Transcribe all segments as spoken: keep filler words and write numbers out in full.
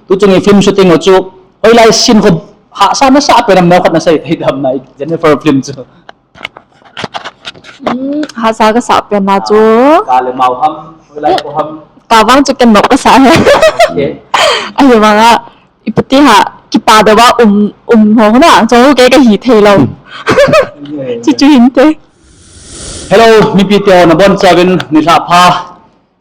Tu chung i film shooting u chu hoilai scene kho hahsa nasah pen ham, neokhat nasei thei dem na, Jennifer film chu? Hmm, hahsa kasah pen na chu. Ka le mau ham, hoilai kho ham? Ka vang chu ken nop kasah e. Okay. Ahivanga, ipi ti ham, kipa deuva um, um ho na, chu kei kahi thei lou. Chu chu hinte. Hello, mipi teho nabonchauvin nilhah pha.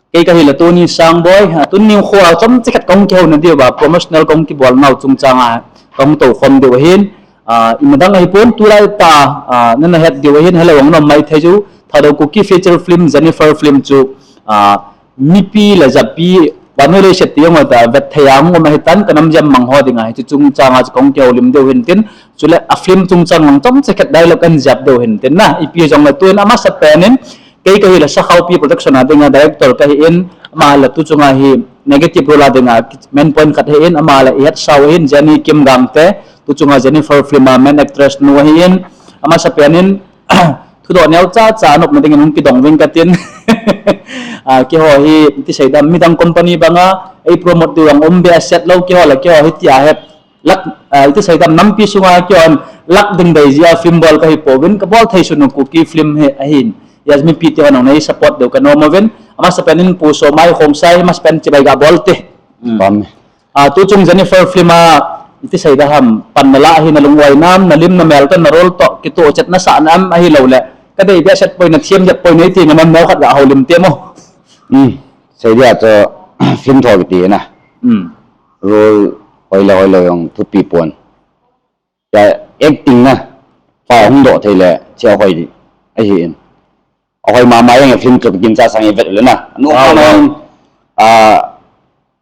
Kei kahile Tony Sangboi, ah, tuni nikho a chomcha khat kahung kihouna diuva, promotional kahung kibol nau chungchang a kahung toukhom diu ahin, ah, imadang ahipon, tulai tah a, ah, nana het diu ahin, hello, ahung nom maithei u, Thadou Kuki feature film, Jennifer film chu, ah, mipi le japi, vannoi leiset ti jong a vet thei a hung um ahitan, kanam jemmang ho dinga, hiche chungchang a chu kahung kihoulim diu hintin, chule a film chungchang lang chomcha khat dialogue ahin jep diu hintin na, ipi jongle tun amasapen in, kei kahile Sakhaupi Production a dinga director kahin, ama le tu chunga hi negative role a dinga main point khat ahin, ama le ihetsau ahin, Jenny Kim Gangte, tu chunga Jennifer film a main actress nu ahin, amasapen in, thudoh neocha cha anopna dingin hung kidong uving katin. Ah, keiho hi, iti seidam, midang company banga ei promote diu jong um behseh lou, keiho le keiho hitia hi, lak, ah, iti seidam, nampi sunga keiho in lak ding dei jeh a film bol kahipouvin, kabol thei sun u Kuki film hi ahin. Yes, mipi teho nang nei support diu kanom uvin, amasapen in Pu Somai Khongsai, amasapen chibai gabol te. Ah, tu chung Jennifer film a, iti seida ham, pan nalah hi nalung uai nam, nalim namel toh, na role toh kitoh chet nasah nam ahilouleh, kadei behseh poi, nathem jep poi, neiti nganam, neokhat gahoulim temo. Seidia chu film tho kiti na. Role hoilou hoilou jong thupi pon. Acting na, pa hung doh thei le, chia hoi di ahin. Ahoi mama jeng film chu ginchat sang ivet ule na. Anu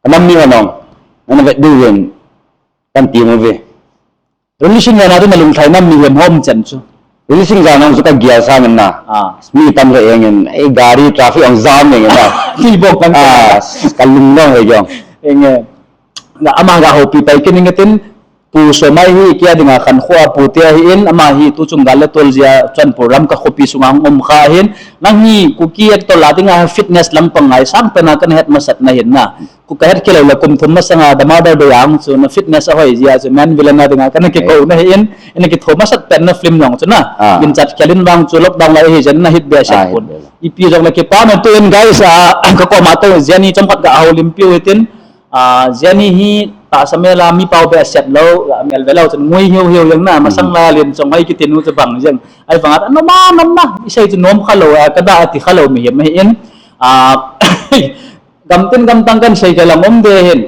kanam mi ho nong, nana vet diuvin, kanti uve. Releasing jana chu nalung lhai nam mihem hom chen chu? Releasing jana chu kagel sangin na, mi tam lheh jengin, ei gari traffic jong jam jengin na, kalung dong he jong. Enge, ama gahoupi pai kit inge tin, Pu Somai hi kei a dinga khankho a pute ahin, ama hi tuchung gal le tol jeh a Churachandpur Lamka khopi sunga hung umkha ahin, nang hi Kuki actor a dinga fitness lampang ngaisang pena kana het masat nahin na. Kahet khel loule kum thum masanga The Mother Day a chu na fitness ahoi jeh a chu main villain a dinga kana kikou nahin, ina kitho masat pen na film jong chu na. Ginchat khel in vang chu lockdown lai ahi jeh in na hit behseh pon. Ipi jongle kipana tun guys, a, kakoma tou Jenny chomkhat gahoulimpiu hitin, Jenny hi tahsa mel a mi pao behseh lou, mel velou chun ngui hiu hiu jeng na, masang lai a lenchong hoi kiti nu chu bang jeng. Ahivanga anom a nom na, isei chu nom khalou, kadah ati khalou mihem ahin. Gamtin gamtang kan sei kei lang um de hin.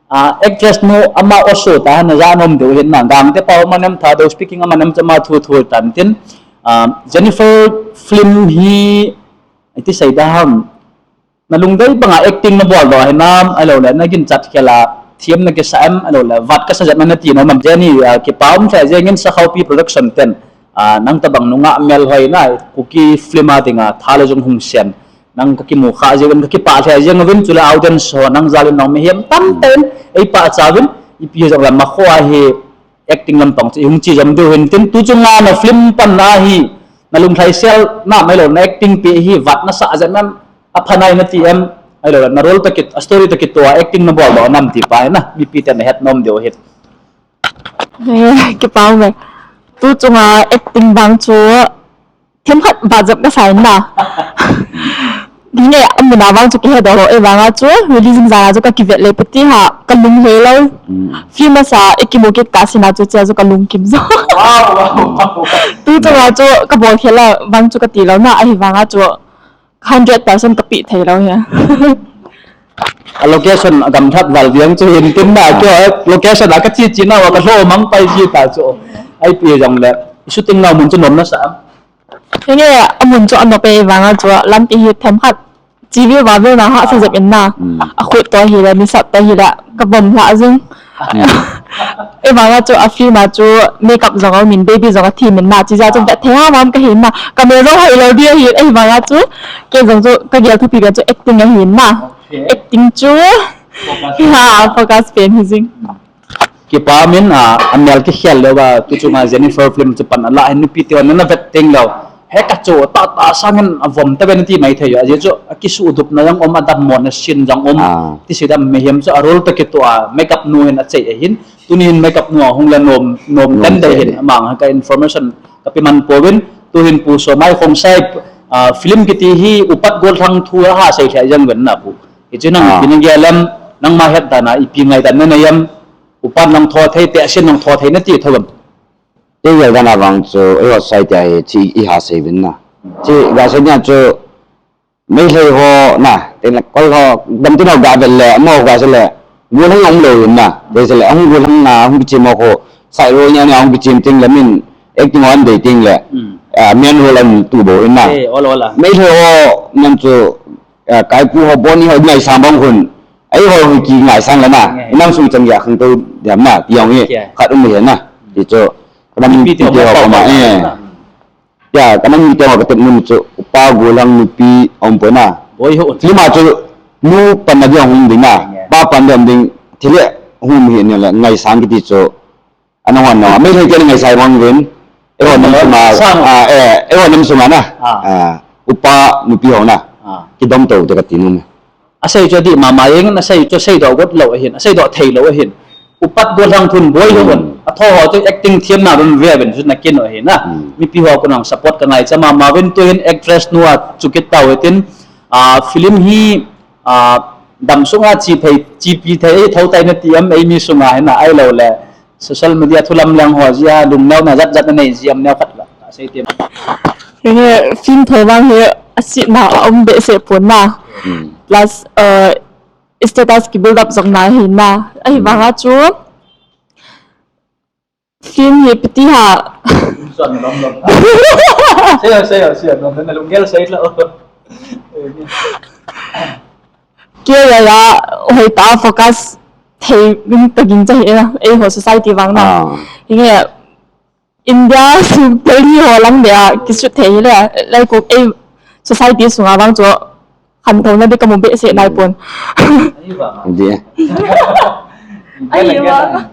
Actress nu ama oso ta na ja nom diu hin na, Gangte pao amanem, Thadou speaking amanem chu ama thu thu tan tin. Jennifer film hi iti sei da ham, nalungdei banga acting nabol doh hinam, ahiloule naginchat khel a them nakisah em, ahiloule vat kasa jep na nati nom am, Jenny, kipa um lheh jengin Sakhaupi Production ten, nang tobang nungah melhoi na, Kuki film a dinga tha le jung hung sen, nang kakimu khah jeh uvin kakipah lheh jeng uvin, chule audience ho nang jal in nong mihem tamtah in eipahcha uvin, ipi hijongle makhoa hi acting lampang chu ihung che jom diu hin tin, tuchunga na film panna hi nalung lhaisel nam ahilou, na acting peh hi vat nasah jep em, apha nai nati em, ahiloule na role toh kit, a story toh kitoh a acting nabol doh nam ti pa hi na, mipi ten nahet nom diu hin. Kipa ume. Tuchunga acting vang chu themkhat vat jep kasa in na. Hinge, amun a vang chu kihedoh lou, ahivanga chu releasing jan a chu kakivet le ipi ti ham kalung helou. Film masa ikimu kit kah sin a chu chea chu kalungkim jo. Tuchunga chu kabol khel a vang chu kati lou na, ahivanga chu hundred percent kapeh thei lou hi. A location agamlhat val jeng chu hin tin na, keiho location a kache che nauva kalhoh mang pai ji ta chu. Ipi jongle shooting nau mun chu nom nasah am? Hinge, amun chu anop e, ahivanga chu lampi hi themkhat che veu va veu na hahsa jep in na. Akhut toh hile, nisat toh hile, kabom lhah jing. Ahivanga chu a film a chu makeup jong aumin, baby jong athem in na, chijeh a chu vet thei ham ham kahin na, kamel jong hoilou di ahin, ahivanga chu kei jong chu kagel thupi pen chu acting ahin na. Acting chu focus pen hi jing. Kipa umin, amel kikhel leuva tuchunga Jennifer film chu pan alah hin, nupi teho nana vet teng leu, He kacho tah tah sangin avom ta ben ti mai thei a, ajeh chu akisuhdupna jong um, adammona scene jong um. Ah. Ti sei dam, mihem chu a role toh kitoh a makeup nu hin achei ahin. Tuni hin makeup nu ahung le nom, nom nom den dei hin, amang ka information kapi man pouvin. Tuhin Pu Somai Khongsai, ah, film kiti hi upat gollhang thu a ha sei lheh jeng uvin na pu. Hichu nang ipi nagel em, nangma het dan a ipi ngaidan nanei em, upat nang tho thei, tehse nang tho thei nati thou em? Kei gel dan a vang chu, eiho society a hi chi iha sei uvin na. Chi ga sei nia chu, Meitei ho na, teng le Kol ho, damtin ho ga vet le, amaho ga sei le, gollhang umlou hin na. Teng sei le, ahung gollhang na, ahung kichem ho khu, side role nia nia ahung kichem teng le min, acting ho an dei teng le, ah, main role an tu bou hin na. Meitei ho, nam chu, ah, Kaipu ho, Boni ho, ngaisang bang khun. Eiho hi kingaisang le na. Inam sung chan gei a khangtou diam na, ti jong hi. Khat um hi na. Ti chu, ka nam Meitei ho koma, eh. Ya, ka nam Meitei ho ka tep mun chu, upa gollhang nupi um poi na. Film a chu, nu panna ding hung ding na. Pa panna ding, thil le hung hi ni le, ngaisang kiti chu. Ana hon na, Meitei te ngaisang bang uvin. Eiho nam sunga, ah, eh, eiho nam sunga na. Ah, upa nupi ho na. Kidom tou te kati nom e. Asei chu adih mama jeng in, asei chu aseidoh got lou ahin, aseidoh thei lou ahin. Upat gollhang thun boi lou un. Atho ho chu acting thiam na vem ve vin chu nakin u ahin na. Mipi ho kon ang support ka ngaicha mama uvin, tuhin actress nu a chu kit tau hitin, ah, film hi, ah, dam sunga chi thei, chipi thei, thou tai nati em, eimi sunga hin na, ahilou le social media thu lamleng ho jeh a lungneo na jat jat nanei ji em, neo khat la, ka sei tem. Henge, film tho vang hi asetna aum behseh pon na. Plus, uh, status ki build up jong na hi na. Ahivanga chu film hi piti ha. Sei o, sei o, sei o, na lunggel sei lo. Kei a ya, hoitah a focus thei vin ka gingcha hi na, eiho society vang na. Ah. Hinge, India sung Delhi ho lang beh a kishoot thei hile, lai kok ei society sunga vang chu khantouna ding kamu behseh nai pon. Dih. Ahivang.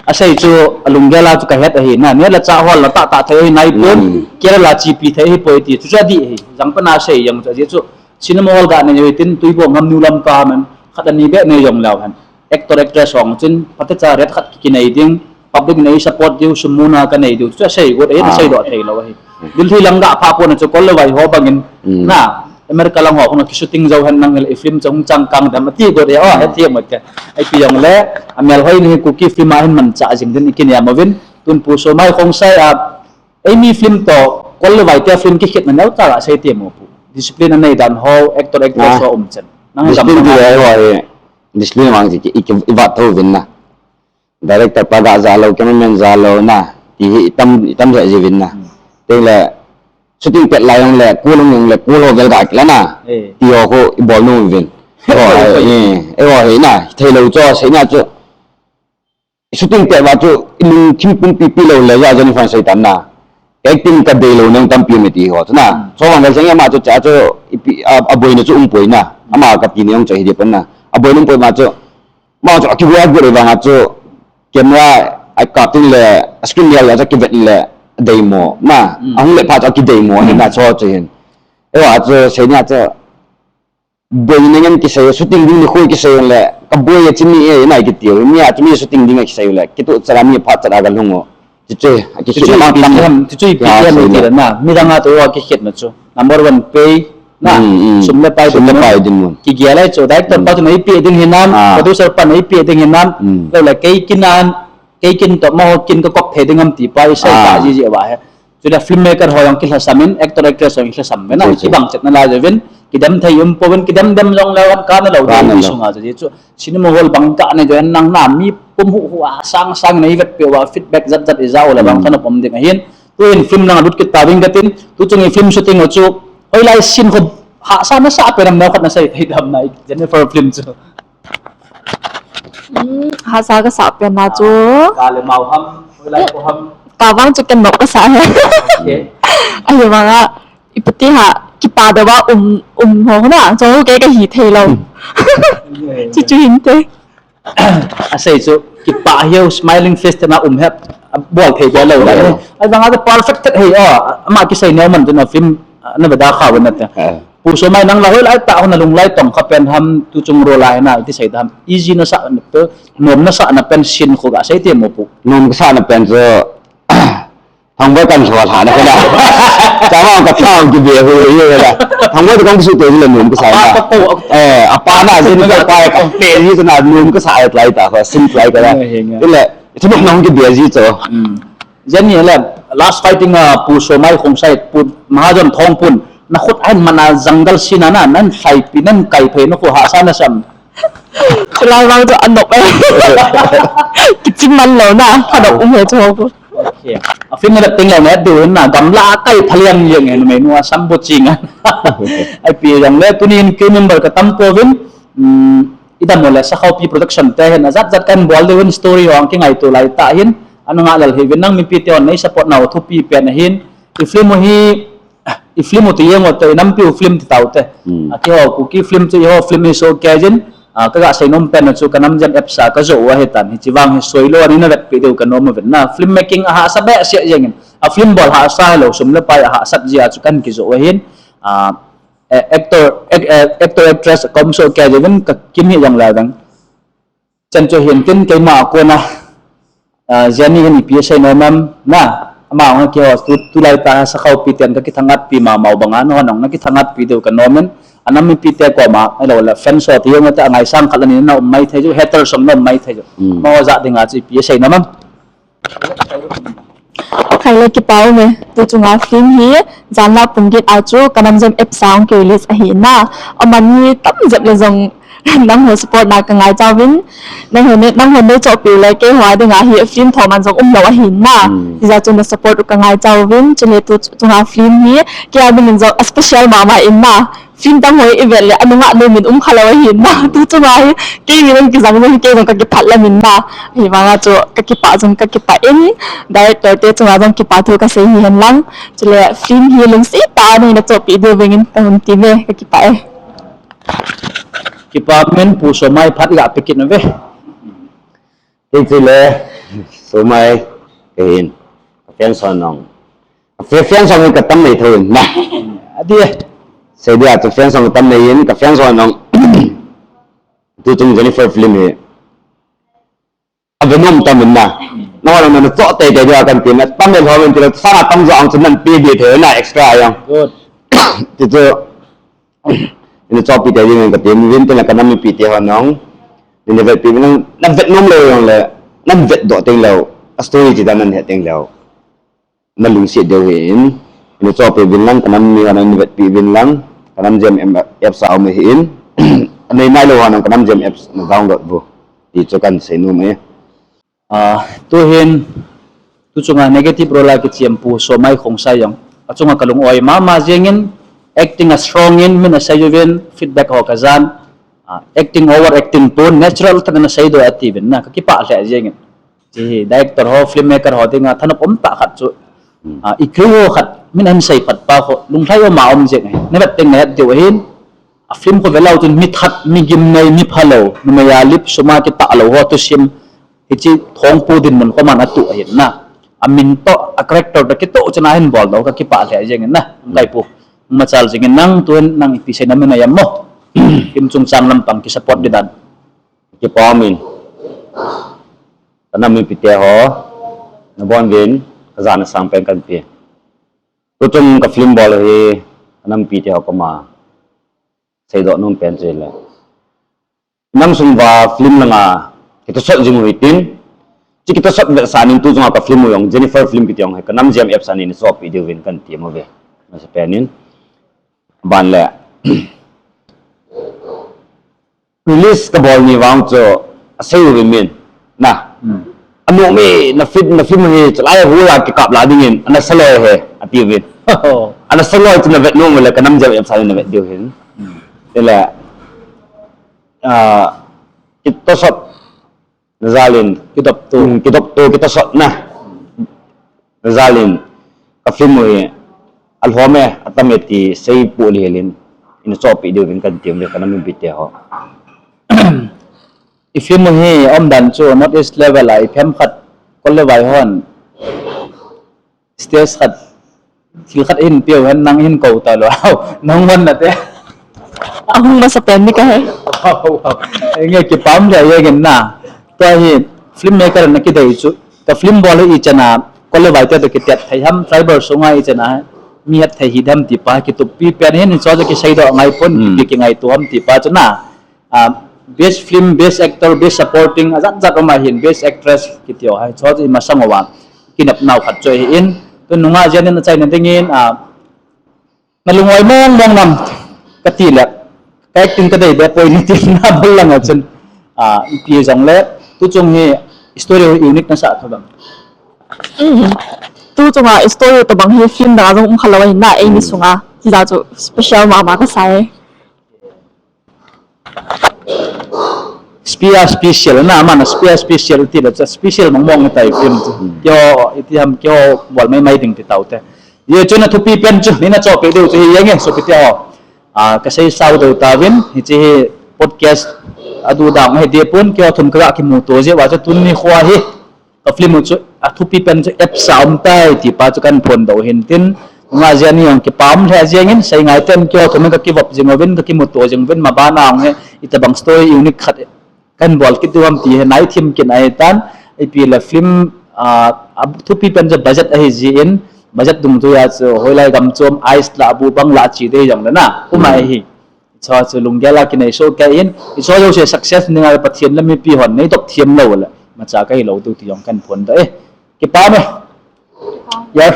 Asei chu alunggel a chu kahet ahi na, neh le chah hol la tahtah thei ahi nai pon, Kerala chipi thei ahi poi ti chu chu adih ahi. Jang pana sei jeng chu ajeh chu cinema hall ga nei jong hitin, Tuibuong ham, New Lamka ham, khat ani beh nei jong leu hen. Actor, actress hung chun, phatecha rate khat ki, kinei ding, public in ei support diu, sum muna kanei diu, chu asei got ahin, aseidoh thei lou ahi. Delhi lang ga pha pon a chu kol le vai ho bangin, na, America lang ho khun a kishooting jou hen nang le i film chu hung chang kang dem ati got e, o, hethem ute. Ipi jong le, amel hoi ni Kuki film a hin manchah jing din i kinem uvin, tun Pu Somai Khongsai a, eimi film toh, kol le vai te film kikhetna neocha ga sei tem u pu. Discipline anei dan ho, actor, actress ho um chen. Nang discipline ti le, eiho hi, discipline vang chu i, i, i vat thou vin na. Director pa ga ja lou, cameraman ja lou na, ti hi i tam, i tam jeh ji vin na. Teng le, shooting pet lai jong le, kul jong le, kul ho vel ga kila na. Ti ho khu i bol nom vin. Eiho, eh, eiho hi na, thei lou chu, sei na chu. Shooting pet va chu, i lungthim pumpi pi lou le, ja jong i fan sei tan na. Acting ka dei lou nang tampi um e ti ho chu na. Chuvang vel seng ama chu cha chu, ipi, a, aboina chu um poi na. Ama kati ni jong chu hi dih pon na. Aboina um poi ma chu. Ma chu, akigua gu le vang a chu, camera a kap tin le, screen liau a chu kivet le, deimo, na, ahung le pha chu akideimo, hin na chu chu hin. Eiho a chu, sei nia chu, boi ni ngen kisei, shooting ding ni khu kisei le, ka boi a chini e, na kiti u, mi a chu mi shooting ding a kisei le, kitu chala mi pha chala ka lhung u. Chuchu, chuchu ipi ti ham, chuchu ipi ti ham iti le na, midang a toh kikhetna chu. Number one, pay, na, sum le pai dinmun. Kigel lai chu, director pa chu na ipi ding hinam, producer pa na ipi ding hinam, lou le kei kin an, kei kin toh amaho kin ka kop thei ding ham ti pa i sei ta ji ji va he. Chu le filmmaker ho jong kilhasam in, actor actress ho jong kilhasam in, na, kibang chet na lai jeh uvin, kidem thei um pouvin, kidem dem jong leu an kana lou ding ti sunga chu ji chu. Cinema hall bang ka nei jo hen nang na mi pum hu hu a sang sang nei vet peh uva feedback jat jat i ja u le bang thanop um ding ahin. Tuhin film lang a lut kit ta ding katin. Tu chung i film shooting u chu hoilai scene khu hahsa nasah pen ham neo khat nasei thei dam na i Jennifer film chu. Hmm, hahsa kasah pen na chu. Ka le mau ham, hoilai khu ham. Ka vang chu ken nop kasah he. Okay. Ahivang a Ipi ti ham, kipah deuh a um, um ho na, chong kei kahi thei lou. Chuchu hinte. Asei chu, kipah hiu, smiling face te na um hep, Bol thei dia lou la. Ai bang a perfect thei o. Ama kisei neo man tu na film na veda kha wan na te. Pu Somai nang la hoilai tah hon a lunglai tong kha pen ham tu chung role a hi na iti sei da ham. Easy na sa na pe, nom na sa na pen sin kho ga sei te mo pu. Nom ka sa na pen chu thang boi kan thua tha na ka na. Chama ka thang ki be hu ye la. Thang boi kan su te le nom ka sa na. Eh, apa na sin ka pa ka pe ni ka na nom ka sa ai tlai ta kho sin tlai ka la. Ile, itu nom ki be ji cho. Jani le last fighting a Pu Somai Khongsai Pu Mahajon Thongpun na khut ain mana jungle scene na nan sai pi nan kai phei na khu hahsa na sam. Chulai vang chu anop e. Kichim man lou na, hadok um he chu ko. Okay. A film na ting lou na du na gamla kai phalian yang en me nu a sam bo ching a. Ai pi jong le tunin ke member ka tam ko vin. Idam mo le Sakhaupi Production te hin ajat jat kan bol de vin story hong ki ngai tu lai ta hin. Anu nga lal hi vin nang mipi te on nei support na u thupi pen hin. I film hi I film u ti yeng u te, nampi u film ti tau te. A kiho Kuki film chu iho film hi so kei jin, a, ka ga sei nom pen chu ka Namjem apps a ka jo u ahi tan. Hichi vang hi soi lou ani na vetpi diu ka nom u vin na. Film making a hahsa behseh jeng in. A film bol hahsa lou sum le pai a hahsat jia chu kan kijo u ahin. A, eh, actor, ac-, eh, actor actress kom so kei jin ka kim hi jong la dang. Chan chu hin tin keima a kona, ah, Jenny hin ipi asei nom em na, ama hung kiho tu, tulai ta Sakhaupi ten ka kithangatpi ma mau banga, nahon hung na kithangatpi diu ka nom in, anam mipi te koma, ahilou le, fans ho ti hung ta ngai sang khat ani na um mai thei ju, haters hung na um mai thei ju. Mm. Amaho ja dinga chu ipi asei nom em. Khai le kipa ume, tu chunga film hi, janla pung get a chu, ka Namjem apps a hung ki release ahi na, aman mi tam jep le jong, nangho support na ka ngaicha uvin, nangho ne, nangho ne chohpi u le keiho a dinga hi film tho man jong umlou ahin na. Hmm. Hijeh chun na support u ka ngaicha uvin, chule tu chunga film hi kei a dingin jong a special mama in na. Film tam ho i vet le anunga numin um khalou ahin na. Hmm. Tu chunga hi kei min kijang jong hi kei jong ka kipah lamin na. Hivanga chu ka kipah jong ka kipah in, director te chunga jong kipa thu ka sei hi hen lang. Chule film hi lungset tah a nei na chohpi diu vingin ka hung ti me, ka kipah e. Kipa men Pu Somai phat i ga pe kit na ve. Kei chu le Somai ka hin. Ka fans ho nong. Ka fe-, fans ho ka tam nei tho in na. Adi e. Sei dia chu fans ho ka tam nei in ka fans ho nong. Tu chung Jennifer film hi. Ave nom tam in na. Na ho na na choh tei tei dia kan ti na. Tam le ho men ti la sana tam jo ang chu nan pe di thei na extra yang. Good. Ti chu. Ina chohpi tei ding ka ti, min tin la ka nam mipi te ho nong. Ina vetpi nang, na vet nom lou jong le, nan vet doh teng lou. A story chi dan nan he teng lou. Na lungset diu hi in. Ina chohpi vin lang, ka nam mi ho nang vetpi vin lang. Ka Namjem apps a um hi in. Anei nai lou ho nang ka Namjem apps na download vo. Ti chu kan sei nom e. Ah, tu hin, tu chunga negative role a kichem Pu Somai Khongsai jong. Achunga ka lung-oi mama jeng in, acting a strong in, min asei uvin, feedback ho ka jan. Ah, acting over acting tone, natural tah in asei doh ati uvin na, ka kipah lheh jeng in. Chi hi, director ho, filmmaker ho, dinga thanop um tah khat chu. Hmm. Ah, i kei ho khat, min ahin sei phat pa ho, lunglhai um a um jeng in. Na vet teng na het diu ahin. A film kho velou chun mi that, mi gimnei, mi phalou, numei a lip sum a kitah lou ho thusim, hichi Thongpu dinmun kho man atu ahin na. A min toh, a character toh kitoh chun ahin bol doh, ka kipah lheh jeng in na. Kai pu, machal jeng in nang, tu hin nang ipi sei na min a jam mo. Film chungchang lampang ki support di dan. Kipa min. Ka nam mipi te ho, na bon vin, ka jana sang pen kan pe. Tu chung ka film bol hi, ka nam mipi te ho koma. Seidoh nom pen chu le. Nam sung uva film langa, kitosot jing u hitin. Chi kitosot vetsah nin tu chunga ka film u jong, Jennifer film kiti jong hi, ka Namjem apps a nei na chohpi diu vin kan ti mo ve. Masa pen in. Ban le. Release ka bol ni vang chu, asei u vin min. Na. Hmm. Anom e, na film, na film hi, chalai a hula kikap la dingin, ana sa loi he, ati uvin. Oh. Ana sa loi chu na vet nom le, ka Namjem apps a nei na vet diu hin. Hmm. Tile, ah, kitosot, na jal in. Kidop tu. Hmm, kidop tu, kitosot na. Na jal in, ka film u hi, alhom e, atam e ti, sei pu li helin, ina chohpi diu vin kan ti um le, ka nam mipi te ho. I film u hi umdan chu North East level a i phem khat kol le vai hon stage khat, thil khat hin peh hen, nang hin kou talou. Nang wan na te. Ahung masa pen ni kahe. Nge kipah le ye gen na. Tua hi filmmaker na kidei chu. Ka film bol hi ichan a, kol le vai te toh kitet thei ham, tribal sunga ichan a mi het thei hi dem ti pa kitup pi pen hin, hicho chu kiseidoh ngai pon, kipi kingaito ham ti pa chu na. Best film, best actor, best supporting, ajat jat um ahin, best actress kiti ho hi, hicho chu imasang uva kinep nau khat chu ahin. Tun nunga jeng in achaina dingin, nalung oi mong mong nam kati le, ka acting kadei be poi nati na bol langa chun, ipi jongle, tuchung hi story unique nasah tho dam. Tuchunga story tobang hi film dang a jong um khalou ahin na, eini sunga. Hijeh chun special mama kasa e. Spe a special na, aman a spe a special ti le, special mong mong tai film chu. Keiho, iti ham, keiho bol mai mai ding ti taute. Hijeh chun athupi pen chu, neina chohpeh diu chu hi jenge, sopite ho. Kasei sao deu tauvin, hiche hi podcast adu dang hi dipun, keiho thum kaga kimuto jeh uva chu tuni khoa hi ka film u chu athupi pen chu epsa um tai ti pa chu kahin phondoh hin tin, nunga jeng in jong kipah lheh jeng in, sei ngai ten keiho thum in kakivop jing uvin, kakimuto jing uvin, mabana jong hi itobang story unique khat kahin bol kit diu ham ti hi naithim kit ahitan, ipi le film athupi pen chu budget ahi jeh in, budget dungjuia chu hoilai gam chom ice lah bu bang lah che dei jongle na um ahi. Hicho chu lunggel a kinei soh kei in, hicho jouse success dinga Pathen le mipi hon neidop them lou le, imacha kahilou diu ti jong kahin phondoh e. Kipah e.